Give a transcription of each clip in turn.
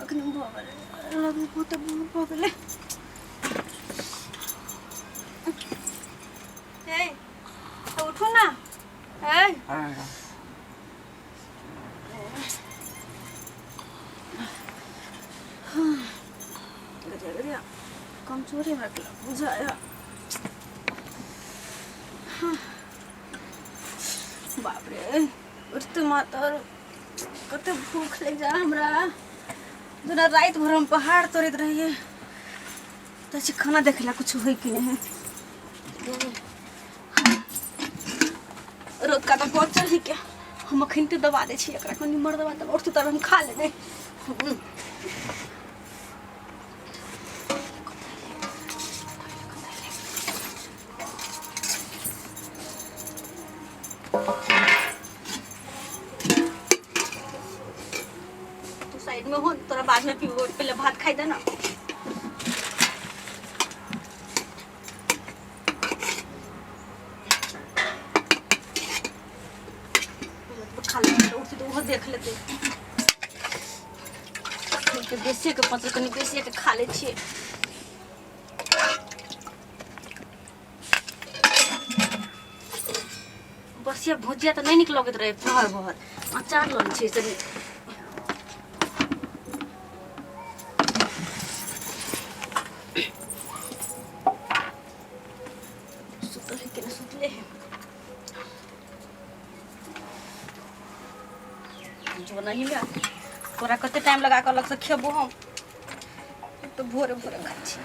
अखनी भऽ गेलै लगै बहुते भोर भऽ गेलै। हे तऽ उठू ने हे। गजब गजब कमजोरी हमरा बुझाया। बाप रे, उठते मातर कते भूख लग जा हमरा। जेना राति भर हम पहाड़ तोड़ैत रहियै तऽ छी खाना देखला कुछ होइ कि नहीं। रोका तऽ बचल ही के हम अखन ते दबा दै छी एकरा, कनि मर दबा तब उठतै तब हम खा लेबै। तू साइड में हो, तोरा बाद में पीबो, पहले भात खाई दे ना। खा ले, उठते तो ओहो देख लेते के बेसिए के पचल, कनि बेसिए के खा लै छियै। बसिया भुजिया तऽ नहि नीक लगैत रहै फहर बहर, अचार लऽ लै छियै तनी। सुतल है कि नहि? सुतले है जो नहीं में। तोरा कते टाइम लगा कऽ अलग से खेबो हम तऽ भोरे भोरे खाइ छी।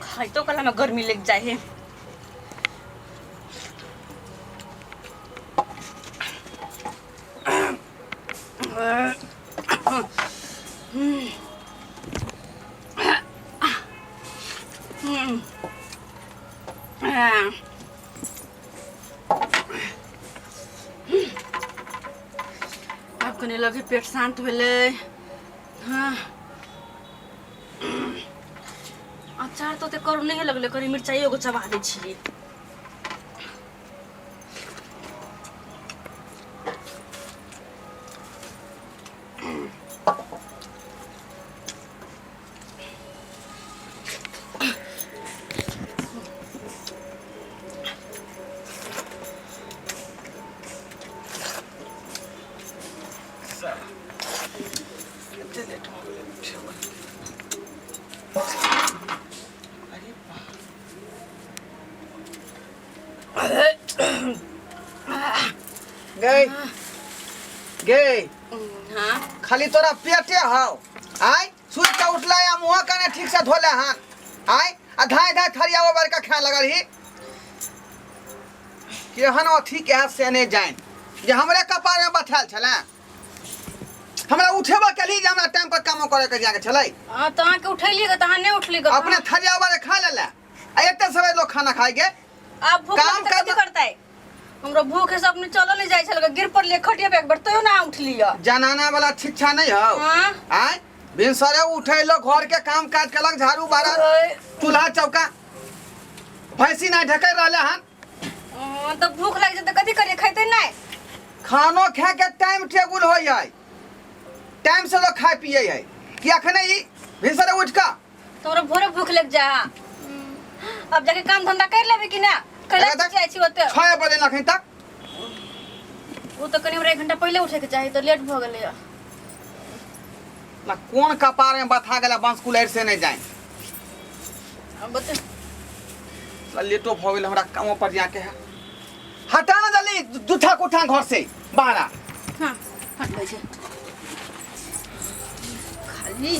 खाइतो कला में गर्मी लग जाए है। आब कनि लगे पेट शान्त भेलै। हाँ, अचार तऽ ओते करू नहि लगलै, कनि मिरचाइयो एगो चबा दै छियै। कते लेट भऽ गेलै उठेबै। अरे बाप। गै गै। हाँ। खाली तोरा पेटे हौ। आय सुति कऽ उठलै आ मुँह कने ठीक से धोले हन आय आ धाय धाय थरिया बड़का खाए लगल ही। केहन अथी के है से नहि जानि जे हमरे कपार में बैठायल छलै। हमरा उठेबो केलही जे हमरा टाइम पर कामो करे के जाके छलै। हाँ तऽ अहाँके उठेलियै तऽ अहाँ नहि उठली गऽ। अपने थरिया बारे खा लेला आ एते सवेर लोग खाना खाइ के। आब भूख काम लगतै तऽ कथी करना- करतै? हमरो भूख है, सब चलल नहीं जाइ छल, गिर पड़लियै खटिया पे एक बेर तैयो ना उठलियै। जनाना वाला शिक्षा नहीं हो। हाँ। आय भिनसरे उठे लोग घर के काम काज केलक, झाड़ू बारा, चूल्हा चौका, भैंसी नहीं ढके रहले हन। हाँ, तऽ भूख लागि जेतै कथी करियै? खैतै नहि? खानो खाए के टाइम टेबुल होई है, टाइम से लोग खाए पिए है कि अखने ई भिनसरे उठ के। तो हमरा भोरे भूख लग जा। अब जाके काम धंधा कर लेबे कि ना? कल अगर तक- जाइ छी ओते। 6 बजे अखन तक। ओ तऽ कनि हमरा 1 घंटा पहिले उठे के चाही, तऽ लेट भऽ गेलै। ना कोन कपार में बथा गेला बंस कुलैर से नहीं जाए। अब बते। साला लेटो भऽ गेल, हमरा कामो पर जाके है। हटा ना जल्दी जूठा कुठा घर से बाहर। हाँ, हट गई छै। खाली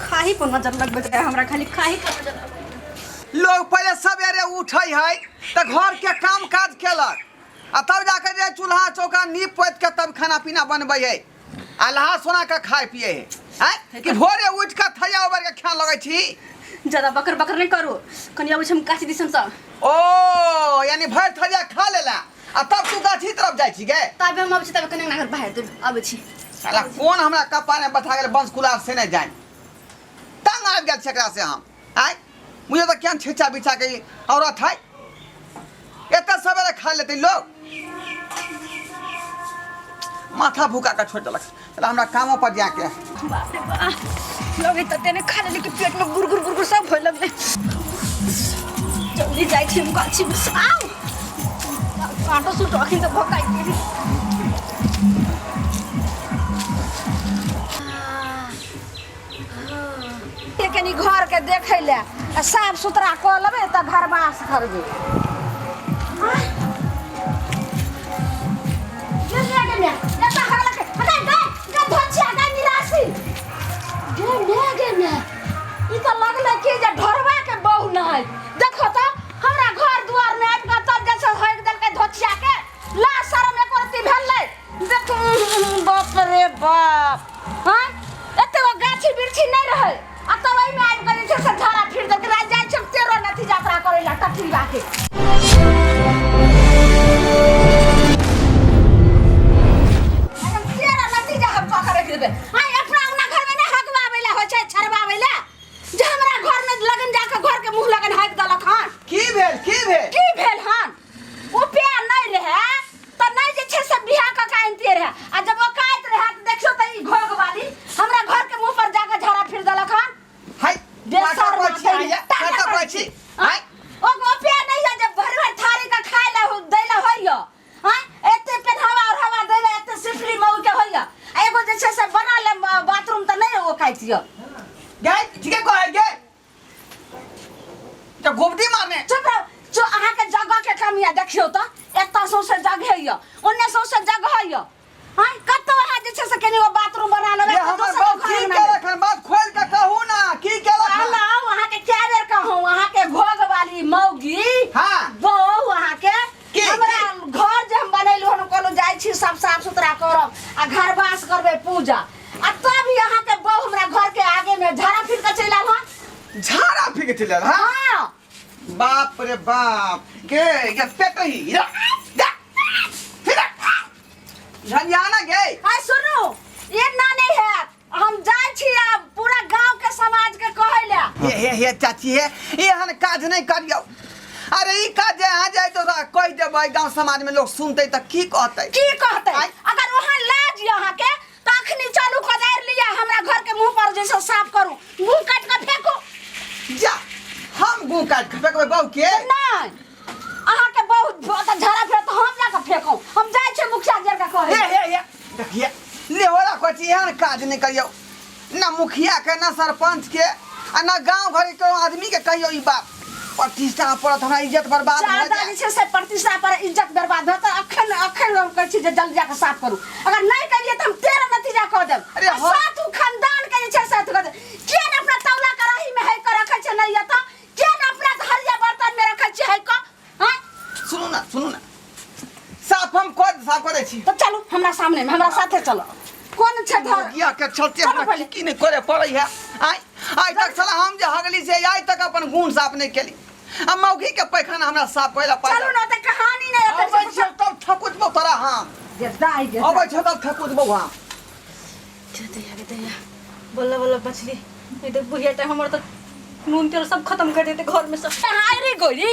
खाही पर नजर लगबैत रहे हमरा, खाली खाही पर नजर लगबैत रहे। लोग पहले सवेरे उठै है तऽ घर के काम काज केलक आ तब जाके जे चूल्हा चौका नीप पोति के तब खाना पीना बनबै है। आ लहा सोना के खाय पिए है आँय कि भोरे उठि कऽ थैया उबर के खान लगै छी। ज्यादा बकर बकर नहीं करू, कनी अबै छी हम गाछी दिसन सँ। ओ यानी भरि थैया खा लेला आ तब तू गाछी तरफ जाइ छी गे? तबे हम अबै छी, तबे कनी अंगना घर बाहर दूर अबै छी। साला कोन हमरा कपार में बैठा गेल बंश कुलार से नहीं जाए, तंग आबि गेल छै एकरा से हम। आय मुझे तो केहन छेचा बिछा के ई औरत है, एते सवेरे खा लेते लोग, माथा भूका के छोड़ देलक। चल हमरा कामो पर जाके। बाप रे बाप, लगे तते ने खा लेली कि पेट में गुरगुर गुरगुर सब होए लगले। जल्दी जाइ छी हम गाछी में। आउ कांटो सुटो अखिन तऽ भकाइ गेली। के कनी घर के देखै ले आ साफ सुथरा कऽ लेबै तऽ घरवास करबै। ई तऽ लगलै कि जे ढोरबा के बहु नहि। देखो तऽ हमरा घर दुआर में आबि कऽ तब जैसे हगि देलकै धोतिया के, लाज शरम एको रत्ती भेलै? देखू, बाप रे बाप, हाँ एते गो गाछी बिरछी नहीं रहे आ तब एहिमे आबि कऽ जे छै से झाड़ा फिर देलकै। राति जाइ छै तेरो नथी यात्रा करै लए टठीबा के। एकदम तेरह नतीजा हम कऽ के रखि देबै। आइ अपना अंगना घर में नहि हगबाबै लए होइ छै, छड़बाबै लए, जे हमरा घर में लगन जाके घर के मुँह लगन हगि देलक हन। की भेल, की भेल? की भेल हन? उपाय नहीं रहे तऽ नहीं जे छै से बियाह कऽ के आनिते रहे, आ जब औकात रहे तऽ देखियौ तऽ ई घोघ वाली हमरा घर के मुँह पर जाके झाड़ा फिर देलक हन। हाय बेसर काका कहै छी, माथे आइया, टाका काका कहै कहै छी, छी। हाय ओ उपाय नहीं है जे भरि भरि थारी के खाय लए दै लए होइय। हाँ एते पेन्हावा ओढ़ावा दै लए एते सिफली मऊ के होइय, आ एगो जे छै से बना ले बाथरूम तऽ नहीं ओकाइत यऽ। गे ठीके कहै गे, तऽ गोबदी मारने। चुप रहो। जो अहाँ के जगह के कमी है, देखियो तो एतऽ सौंसे जगह यऽ, ओन्ने सौंसे जगह यऽ। हाँ कतौ अहाँ जे छै से कनी ओ बाथरूम बना लेबै ये तऽ हमर दोसर बाप घर की अंगना मे। केलक हन? बात खोल के कहू ना, की केलक हन? कहलहुँ अहाँ के कए बेर कहूँ, अहाँ के घोघ वाली मौगी हाँ। बहू अहाँ के की? हमरा घर जे हम बनेलहुँ हन, कहलहुँ जाइ छी सब साफ सुथरा करब आ घरवास करबै पूजा, आ तब ही अहाँ के बहू हमरा घर के आगे में झाड़ा फिर के चलि आयल हन। झाड़ा फिर के चलि आयल हन? हाँ। बाप रे बाप, गे ये पेट ही जा जा फिर झंझाना गे। आय सुनू, ये ना नहीं है, हम जाइ छी आब पूरा गांव के समाज के कहै ले। हे हे हे चाची, हे एहन काज नहीं करियौ। अरे ई काज जे अहाँ जाइ तो कहि देबै गांव समाज में लोग सुनतै तऽ की कहतै? की कहतै? आय। अगर वहाँ लाज यऽ अहाँ के तऽ अखनी चलू कोदारि लिअ, हमरा घर के मुंह पर जैसे साफ करू, मुंह काटि के फेंकू। जा हम मुंह काटि के फेंकबै बहू के? नहीं, अहाँ के बहुत तऽ झाड़ा फेर तऽ हम जाके फेंकू, हम जाइ छी मुखिया जी के कहै। हे हे हे देखिए लेहोरा कहै छी एहन काज नहीं करियौ, ना मुखिया के ना सरपंच के आ ना गांव घर के आदमी के कहियौ ई बात। प्रतिष्ठा पड़त, हमरा इज्जत बर्बाद भऽ ज्यादा जायत। जे छै से प्रतिष्ठा पर इज्जत बर्बाद भऽ तऽ अखन अखन हम कहै छी जे जल्दी जाके साफ करू, अगर नहीं करिए तऽ हम तेरह नतीजा कऽ देब। अरे आ हम- सातु खानदान के जे छै से अथी कऽ देब। किया ने अपना तौला कड़ाही में है कऽ रखै छै नहीं तऽ किया ने अपना हरिया बर्तन में रखै छियै है कऽ? हाँ? सुनू ना, सुनू ना, साफ हम कऽ साफ करै छी। तऽ चलू हमरा सामने में, हमरा साथे चलो। कोन छै घर? मुखिया के चलते चलो हमरा पहिले। की नहीं करे पड़ै है। आइ आइ तक साला हम जे हगली से आइ तक अपन गुण साफ नहीं केली, आ मौगी के पैखाना हमरा साफ करे ला पड़ल। चलू ना तऽ कहानी नहीं एतै। अबै छियौ तब थकुचबौ तोरा हम। जे दाइ जे अबै छियौ तब थकुचबौ हम। दैया गे दैया, बल्ला बल्ला बचली, नहीं तो बुढ़िया टाइम हमर तऽ नून तेल सब खत्म कर देते घर में सब। हाय रे गोरी,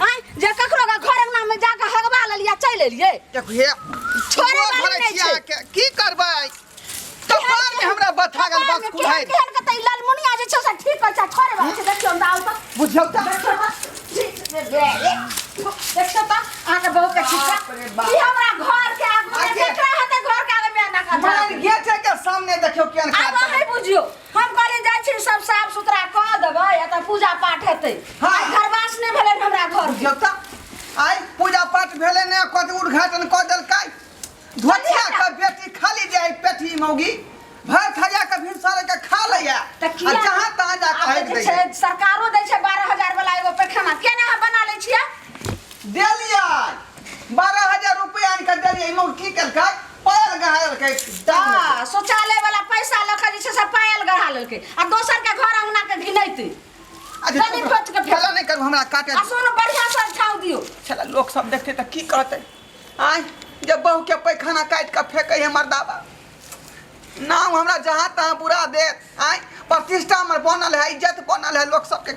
आय जे ककरो के घर अंगना में जाके हगवा लेलियै चलि एलियै। देखू हे, छोड़े गोर वाली धरै नहि छी छै। अहाँके, की करबै? कपार में हमरा बथा गेल बस केहन कुल्हारि। केहन के तऽ ई ललमुनिया जे छै से ठीक छै, छोड़े वाली छै। देखियौ हमरा आउ तऽ। बुझियौ तऽ। देखियौ तऽ, ठीक छै, रे, रे। देखियौ तऽ अहाँके बहुत के ठीक छै। बाप रे बाप। ई हमरा घर के आगू में आगे। केकरा हेतै घर के आगे में ना का मान गेट के सामने देखियौ केहन आब काज अहीं बुझियौ, हम कहलियै जाइ छी सब साफ सुथरा कऽ देबै आ तऽ पूजा पाठ हेतै। हाँ। आइ घरवास नहि भेलै हमरा घर के। बुझियौ तऽ आइ पूजा पाठ भेलै ने, कथी उद्घाटन कऽ देलकै। धोतिया के बेटी खाली जे है पेठी मौगी भर थरिया के भिनसरे के खा लैया, तऽ आ किया जहाँ तहाँ जा के आब हटि जे दैया। छै सरकारो दै छै 12,000 वाला एगो पैखाना, केना अहाँ बना लै छियै? देलियै 12,000 रुपया आनि कऽ देलियै, मौगी की केलकै? पायल गहायल लेलकै टांग में। हाँ, शौचालय वाला पैसा लऽ कऽ जे छै से पायल गढ़ा लेलकै आ दोसर के घर अंगना के घिनैतै। अच्छा, तनी चुप खोज के रह। फेंक। खेला नहि करू हमरा काटे। आ सुन, बढ़िया से ठाव दियौ। छला लोक सब देखते तऽ की कहतै? आय जे बहू के पैखाना काटि कऽ फेंकै है मर्दाबा, नाम हमरा जहाँ तहाँ बुरा देत। आय प्रतिष्ठा हमर बनल है, इज्जत बनल है लोक सबके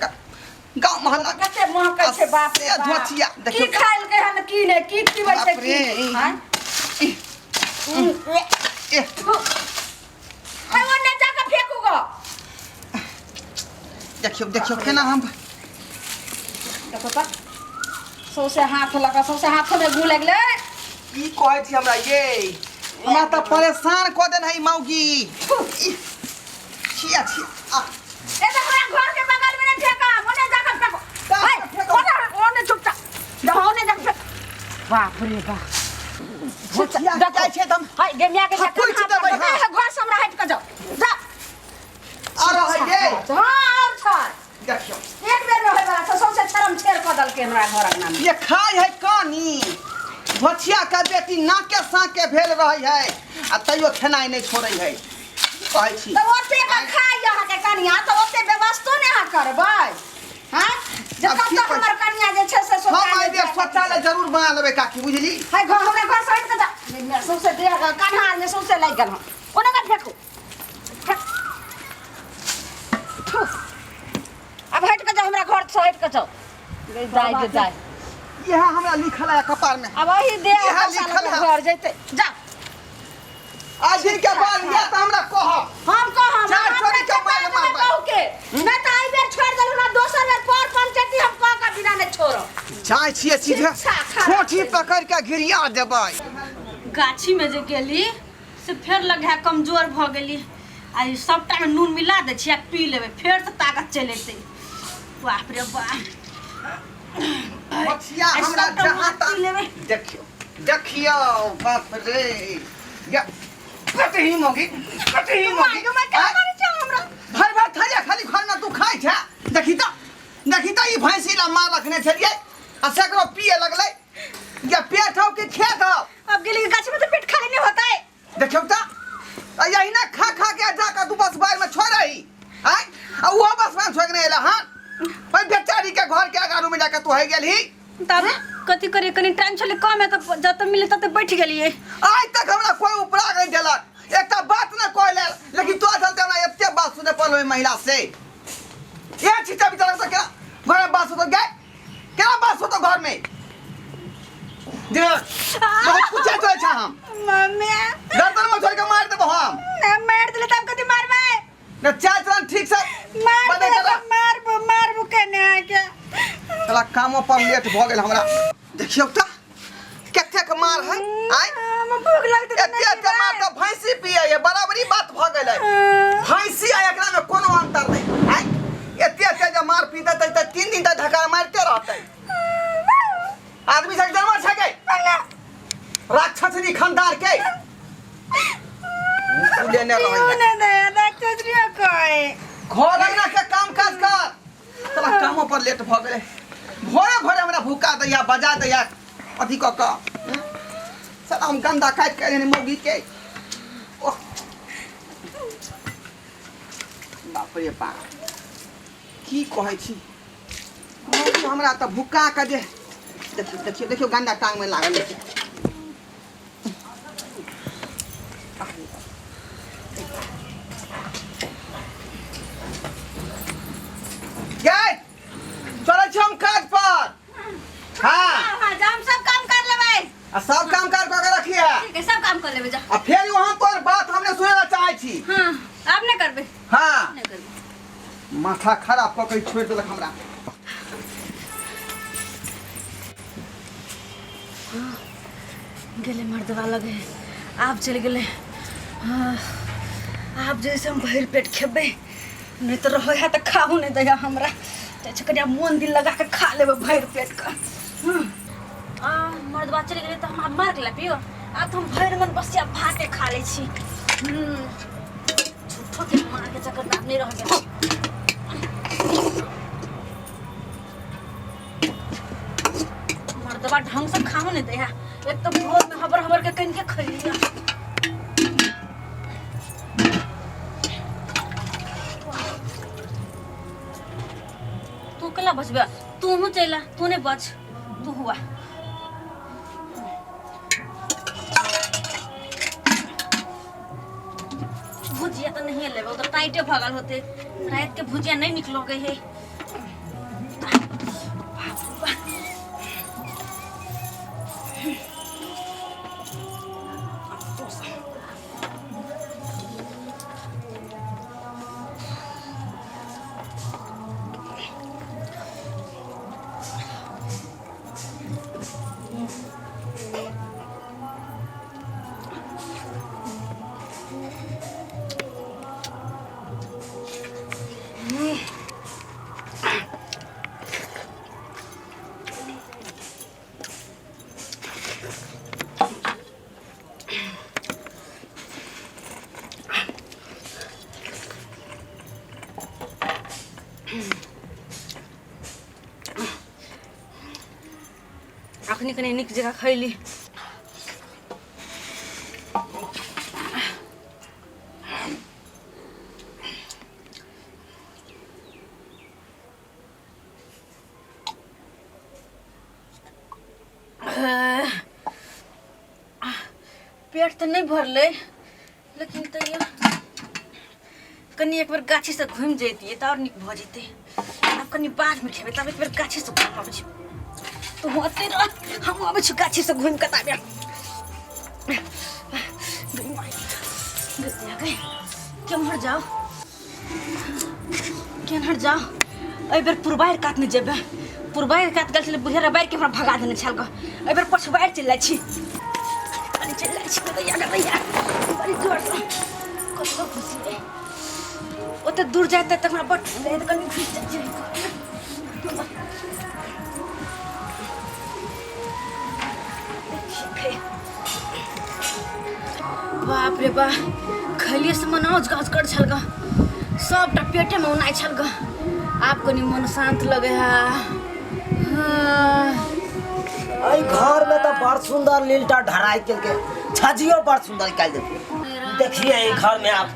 गाँव मोहल्ला। कते महकै छै बाप रे से बाप। धोचिया, की देखियौ। खाइलकै हन की नहि, की पीबै छै बाप रे। की आँय? ए, है ओने जाके फेंकू गो। देखियौ देखियौ केना हम। देखो तऽ सौंसे हाथ लऽ कऽ सौंसे हाथोमे गू लागि गेलै। की कहै छी हमरा ये, हमरा तऽ परेशान कऽ देने है ई मौगी। ई, छिया छिया आ। ए तऽ हमरा घर के बगल में नहीं फेंका, ओने जाके फेंको। कहाँ है, फेंको? ओने ओने चुपचाप जाओ, ओने जाके फेंक। बाप रे बाप। भुतिया जाइ छै तऽ हम हाय गेमिया के थकुचि देबै, हाँ। घर से हमरा हटि कऽ जाओ, जा। आ रहै ये। हाँ और छै। देखियौ। एक बेर में होय वाला छै, सौंसे छरम छेड़ कऽ देलकै हमरा घर अंगना में। ये खाय है कानी भछिया के बेटी, नाके साके भेल रहै है आ तैयो खेनाइ नहि छोड़ै है। की कहै छी? तऽ ओते के खाइ अहाँके कनिया तऽ ओते व्यवस्थो ने अहाँ करबै? हाँ जे आब की कतऽ कहै? हमर कनिया जे छै से हम शौचालय एहि बेर शौचालय जरूर बना लेबै काकी, बुझली? है घर हमरा घर से हटि कऽ जा। मेरा सौंसे देह कन्हा मे सौंसे लागि गेल हँ। ओने का फेंकू, फेंक। थू। अब हटि कऽ जाओ, हमरा घर से हटि कऽ जाओ। दाइ गे दाइ। इएह हमरा लिखल है कपार में। अब वही देह इएह पैसा लिखल लऽ कऽ है। घर जैते जा। आज दिन के बाद या तऽ हमरा कहब। हम कहब। चार हम छोड़ी के मार देबै मारबै। बहू के नहि तऽ एहि बेर छोड़ि देलहुँ ना, दोसर बेर पर पंचायती हम कह कऽ बिना नहि छोड़ब। जाइ छियै सीधे शिक्षा खराब ठोठी छै। पकड़ के घिरिया देबै। गाछी में जे गेली से फेर लगे कमजोर भऽ गेली। आ ई सबटा में नून मिला दै छियै आ पी लेबै, फेर से ताकत चलि एतै। बाप रे बाप। बचिया आ हमरा सबटा जहाँ नून पी लेबै। तक देखियौ देखियौ, बाप रे, या कटही मोगी, कटही मोगी। आँय? भर भर थारिया खाली घर में तू खाइ छै। देखी तऽ देखी तऽ, ई भैंसी ला मार रखने छलियै आ सगरो पिए लगलै। या पेट हौ कि खेत हौ? अब गेली गाछी में तो पेट खाली नहीं होता है। देखियौ तऽ, आ यही ना खा खा के जाके तू बस बार में छोड़ रही आय, आ उहो बस में छोड़ के एला। हां, ओइ बेचारी के घर के अगारू में जाके तू है गेल ही। तब कथी करिए, कनी टाइम छलै कम है तऽ जतऽ मिले ततऽ बैठ गेलियै। आज तक हमरा कोई उपराग नहीं देलक, एकटा बात न कहले, लेकिन तोरा चलते हमरा एते बात सुने पड़ल ओहि महिला से। ए छिटा बिचारा से केना घर में बात होतो गए, केना बात होतो घर में? देख, बहुत कुछ चलै छै हम। मम्मी। गर्दन में छोड़ के मार देबो हम। ना मार देले तब कथी मारबै? न चाल चलन ठीक से मार बदल देले करा। तऽ मारबो मारबो केने आके। साला कामो पर लेट भऽ गेल हमरा। देखियौ तऽ कतेक मार है आय। हमरा भूख लगतै तऽ एते नहि एते मार तऽ भैंसी पियै है, बराबरी बात भऽ गेलै। भैंसी आ एकरा में कोनो अंतर नहि आय। एते एते जे मार पीतै तऽ 3 दिन तक ढकार मारिते रहतै। आदमी सब जानवर छै के राक्षस नी खानदार के मुँह लेने रहै है। ने दे राक्षस नी कहे। घर अंगना के काम काज कर। साला कामो पर लेट भऽ गेलै। भोरे भोरे हमरा भूका दैया, बजा दैया अथी कऽ कऽ। साला हम गन्दा काटि कऽ एहन मौगी के। ओह बाप रे बाप, की कहै छी मौगी हमरा तऽ भुक्का कऽ जे। देखियौ देखियौ देखियौ, गन्दा टांग में लागल छै। गै, चलै छी हम काज पर। हाँ। हाँ जा, हम सब काम कर लेबै। आ सब काम काज कऽ के रखिए। ठीक है, सब काम कर लेबै जा। आ फेर वहाँ तोहर बात हमने सुनै ला चाहै छी। हाँ, आब नहि करबै। हाँ। नहि करबै। माथा खराब कऽ के छोड़ि देलक हमरा। गेलै मर्दवा लगे, आब चलि गेलै। हाँ, आब जैसे हम भरि पेट खेबै, नहि तऽ रहै है तऽ खाहू नहि दैया हमरा। जाइ छै कनि आब मोन दिल लगा कऽ खा लेबै भरि पेट कऽ। आ मर्दवा चलि गेलै तऽ हम आब मार गेला पियो। आब तऽ हम भरि मन बसिया भाते खा लै छी। झूठो के मार के चक्कर में आब नहि रह गेल। मर्दवा ढंग से खाओ नहीं दे है। एक तो भोर में हबर हबर के कन के खैलिया। बचबे तूहू चलि आ तू नहि बच तू हुआ भुजिया तऽ नहिए लेबै ओ तऽ टाइटे भऽ गेल होतै रातिके भुजिया नहि नीक लगै है बाप रे बाप। अखनी कनि नीक जकाँ खैली। पेट तऽ नहि भरलै लेकिन तैयो कनि एक बेर गाछीसँ घुमि जैतियै तऽ आओर नीक भऽ जैतै। आब कनि बादमे खेबै, तब एक बेर गाछीसँ घुमि अबै छी। तू ओतै रह, हम अबै छी गाछीसँ घुमि कऽ। ताबे केम्हर जाउ, केम्हर जाउ? एहि बेर पुरबारि कात नहि जेबै। पुरबारि कात गेल छलै, बुढ़िया बारि के हमरा भगा देने छल गऽ। एहि बेर पछुआरि चलि जाइ छी, कनि चलि जाइ छी। गदैया गदैया, बड़ी जोरसँ कतबो घुसिए ओते दूर जाइत तऽ हमरा बड तऽ कनि घुसि जाइ छी। ठीक है। बाप रे बा, खैलिए से मन औज गाउज कर छल ग, सबटा पेटे में उनाइ छल ग। आब कनि मन शांत लगे है। हाँ। एहि घर में तो बड़ सुंदर लीलटा ढराई केलकै, छजियो बड़ सुंदर कयल देलकै। देखिए एहि घर में आप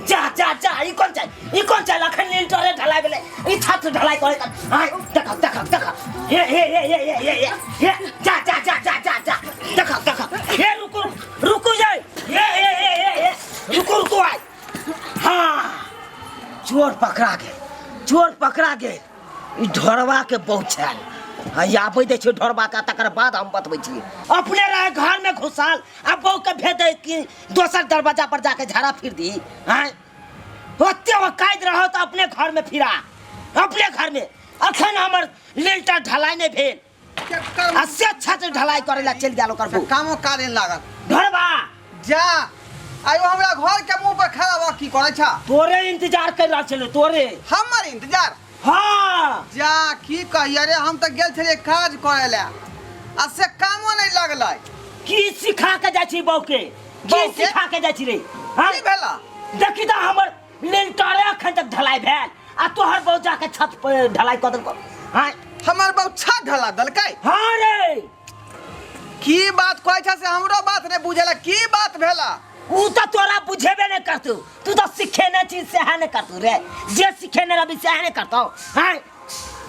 जा जा जा, ई कोन चाय, ई कोन चाय? अखन लीलटरे ढलाई भेलै, ई छत ढलाई करे का? हाय, देख देख देख, हे हे हे हे हे हे हे, जा जा जा जा जा जा, देख देख, हे रुकू रुकू जाय, हे हे हे हे हे, रुकू रुकू आय। हाँ, चोर पकड़ा गेल, चोर पकड़ा गेल। ई ढोरवा के बहुत छल आ ई आबै दै छै ढोरवा के, तकर बाद हम बतबै छी। अपने रहे घर में घुसाल आ बहू के भेज दे कि दोसर दरवाजा पर जाके झाड़ा फिर दी। आँय, ओते औकात रहो तो अपने घर में फिरा, अपने घर में। अखन हमर लिंटर ढलाई नहीं भेल आ से छत ढलाई करे ला चलि गेल ओकर बहू। कामो काज नहि लागल ढोरवा जा आयो हमरा घर के मुंह पर खड़ा भऽ की करै छ? तोरे इंतजार कर रहल छलौ, तोरे। हमर इंतजार? हाँ। जा की कहिए रे, हम तऽ गेल छलियै काज करे ला आ से कामो नहि लगलै। की सिखा के जाइ छी बहू के? की बहू के? सिखा के जाइ छी रे? हाँ? की भेला? देखी तऽ हमर लिंटरे अखन तक ढलाई भेल आ तोहर बहू जाके छत पर ढलाई कऽ देलकौ। हाँ? हमर बहू छत ढला देलकै? हाँ रे। की बात कहै छ से हमरो बात नहि बुझेला, की बात भेला? उ तऽ तोरा बुझेबे नहि करतौ, तू तऽ सिखेने छी सएह नहि करतौ रे, जे सिखेने रहबी सएह नहि करतौ। हाँ?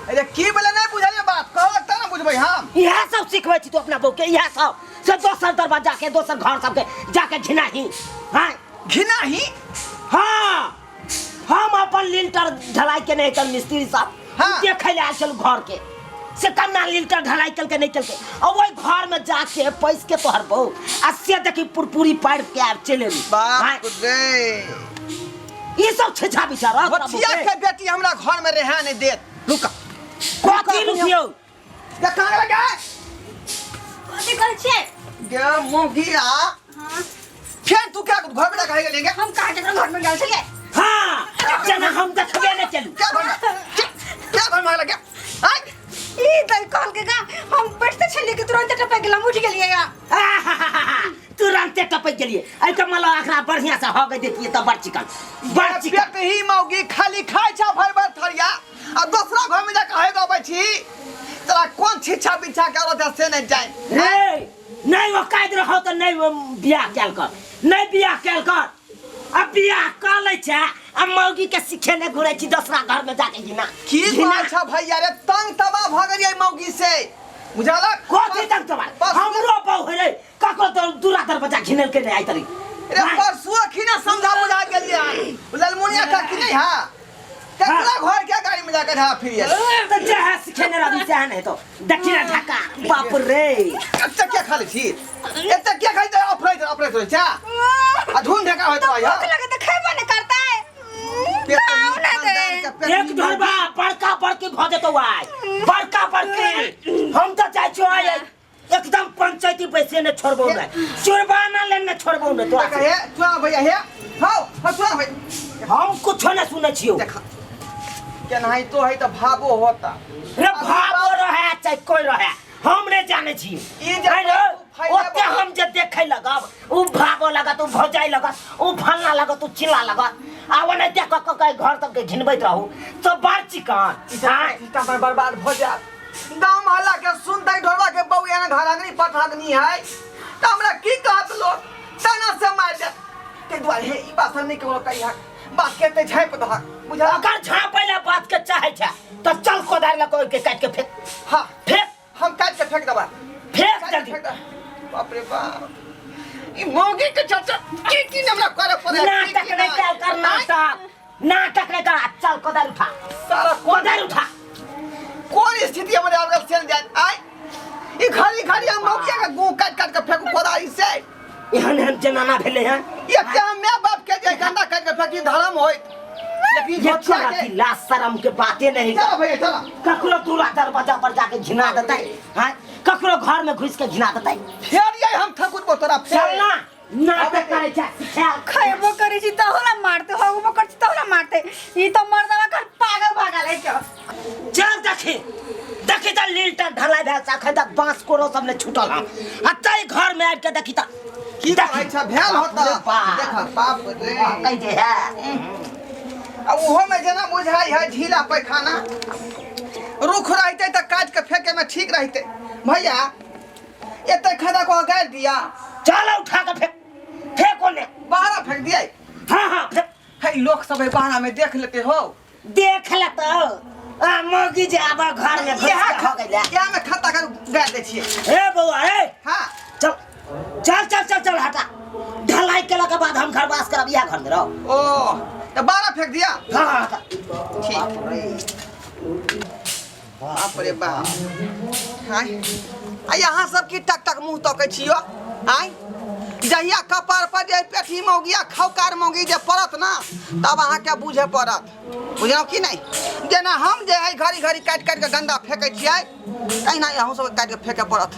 अरे की भेलै नहि बुझलियै बात, कहलक तऽ ने बुझबै हम। इएह सब सिखबै छी तू अपना बहू के, इएह सब से दोसर दरवाजा के दोसर घर सबके जाके घिनाही। हाँ? घिनाही? हाँ, हम अपन लिंटर ढलाई के नहीं कल मिस्त्री साहब। हाँ। देखै ले आयल छल घर के से कन्ना लिंटर ढलाई केलकै नहीं केलकै, आ ओहि घर में जाके पैस के तोहर बहू आ से देखी पुरपुरी पारि के आब चलि एली। बाप हाँ, रे, ई सब छेछा विचार तोरा बहू बचिया के। के बेटी हमरा घर में रहे नहीं देत। रुका। कथी रुकियौ? गे कहाँ गेलै गे? कथी कहै छियै? गे मोगिया, हाँ। फेर तू क्या घर में रखा गेलै गे? हम कहाँ केकरो घर में गेल छलियै? हाँ, जेना हम देखबे नहि केलहुँ। क्या घर में, क्या घर में गेलै गे? आय ई दल कहल के गा हम बैठते छलियै कि तुरंत टपक गेल, हम उठि गेलियै गा। आहाहाहा, तुरंते टपक गेलियै। एहि तऽ मतलब एकरा बढ़िआँ से हगै दैतियै तऽ बड़ चिकन, बड़ चिकन। पेट ही मौगी खाली खाइ छ भर भर थरिया आ दोसरा घर में जाके हगि अबै छी। तोरा कोन छिछा बिछा के औरत है से नहीं जाए। रे नहीं औकात रहो तऽ नहीं बियाह कयल कर, नहीं बियाह कयल कर। अब बियाह कऽ लै छै आ मौगी के सिखेने घुरै छी दोसरा घर में जाके घिना। की घिना। बात छ भैया रे, तंग तबाह भऽ गेलियै मौगी से, बुझलक? कथी तंग तबाह? हमरो बहु है रे, ककरो तो दूरा दरवाजा घिनल के नहीं आई तरी। रे परसुआ खिना समझा बुझा गेलियै ललमुनिया का की नहीं हा केकरा घर के गाड़ी में जाकर हा फिर ये तो जहाँ सिखेने रही से नहीं तो दक्षिणा ढाका बाप रे। एते क्या खा ले छी, एते क्या खाइ त अपराइत अपराइत रहै छ आ धुन ढेका होइत तो रहै। भूख लगे तो खेबो नहीं करता है। पेट खाओ ना खानदान दे। के पेट एक ढोरबा बड़का बड़की भ जेतौ आइ, बड़का बड़की। हम तो जाइ छियौ आइ एकदम पंचायती पैसे ने छोड़बौ ने, चोरबाना लेने छोड़बौ ने तोरा। हे चुना भैया, हे हौ हौ चुना भैया। हम कुछो ने सुनै छियौ। देखा केनाहितो है त भाबो होता। रे भाबो रहे चाहे कोई रहे, हम नहीं जाने छी। ई जे है ने? फैले ओते हम जे देखे लगब उ भाबो लगत, उ भौजाई लगत, उ फलना लगत, उ चिल्ला लगत, आ ओने देख क क घर तक के घिनबैत रहू तो बड़ चिकन। आँय। सीता पर बर्बाद भ जायत। गाँव मोहल्ला के सुनते ढोलवा के बहू एना घर आंगनी पठागनी है त हमरा की कहत लोग, तना से मार देत। ते दुआरे हे ई बात नहीं केकरो कहिया, बात के ते झाँप दहक, बुझल? अगर झाँपै ला बात के चाहै छै त चल कोदारि लऽ के ओहिके काटि के फेंक। हाँ। फेंक। हम काटि के फेंक देबै। फेंक काटि के जल्दी। फेंक देबै। बाप रे बाप, ई मौगी के चर्चा की की हमरा करे पड़े? नाटक नहीं कर कर, नाटक नाटक नहीं कर, चल कोदारि उठा। सारा कोदारि उठा। कोन स्थिति हमर आब गेल सेल जाय आय, ई घड़ी घड़ी हम मौगिया के गू काटि काटि के फेंकू कोदारि से। एहन एहन जनाना भेलै हन। एते हम my बाप के जे गंदा काटि के फेंकी धर्म होइत, लेकिन ये बच्चा तोरा के की लाज शरम के बाते नहीं। चलो भैया चलो। ककरो दूरा दरवाजा पर जाके घिना देतै, हैं? ककरो घर में घुस के घिना देतै। फेर ये हम ठकुर तोरा फेर। चल ना, नाटक करै छै सिखायल। खैबो करै छी तहुला मारते, होबो करै छी तहुला मारते। ई तो मर्दवा कर पागल भागल है क्यों? चल देखी देखी त लीलटर ढलाई भेल छै, अखन तक बांस कोरो सब ने छूटल हन, आ तै घर में आबि के देखी त की कहै छ भेल होता। बाप रे बाप। देख बाप रे। कहै जे है। आ ओहो में जेना बुझाइ है ढीला पैखाना रुख रहते त काट के फेंके में ठीक रहते। भैया एते खदा को गाड़ दिया। चल उठा के फेंक, फेंक ओने। बाहर फेंक दिया। हाँ हाँ फेंक। है लोग सब है बाहर में देख लेते हो। देख लेते हो। आ मौगी जे आब घर में घुस के हो गेलै। यहाँ में खत्ता कर गाड़ दै छियै। ए बौआ ए। हाँ। चल चल चल चल चल हटा। ढलाई केला के बाद हम घर वास करब, इएह घर में रहो। ओ तो बाहर फेंक दिया। हाँ हाँ हटा। ठीक। बाप रे बाप। हाय आ यहाँ सब की टक टक मुंह तकै छियो आय। जहिया कपार पर जे पेठी मौगिया खौकार मौगी जे पड़त ना तब अहाँके बुझे पड़त, बुझलहुँ कि नहीं? जेना हम जे है घड़ी घड़ी काटि काटि के गंदा फेंकै छियै तहिना अहूँ सबके काटि के फेंके पड़त।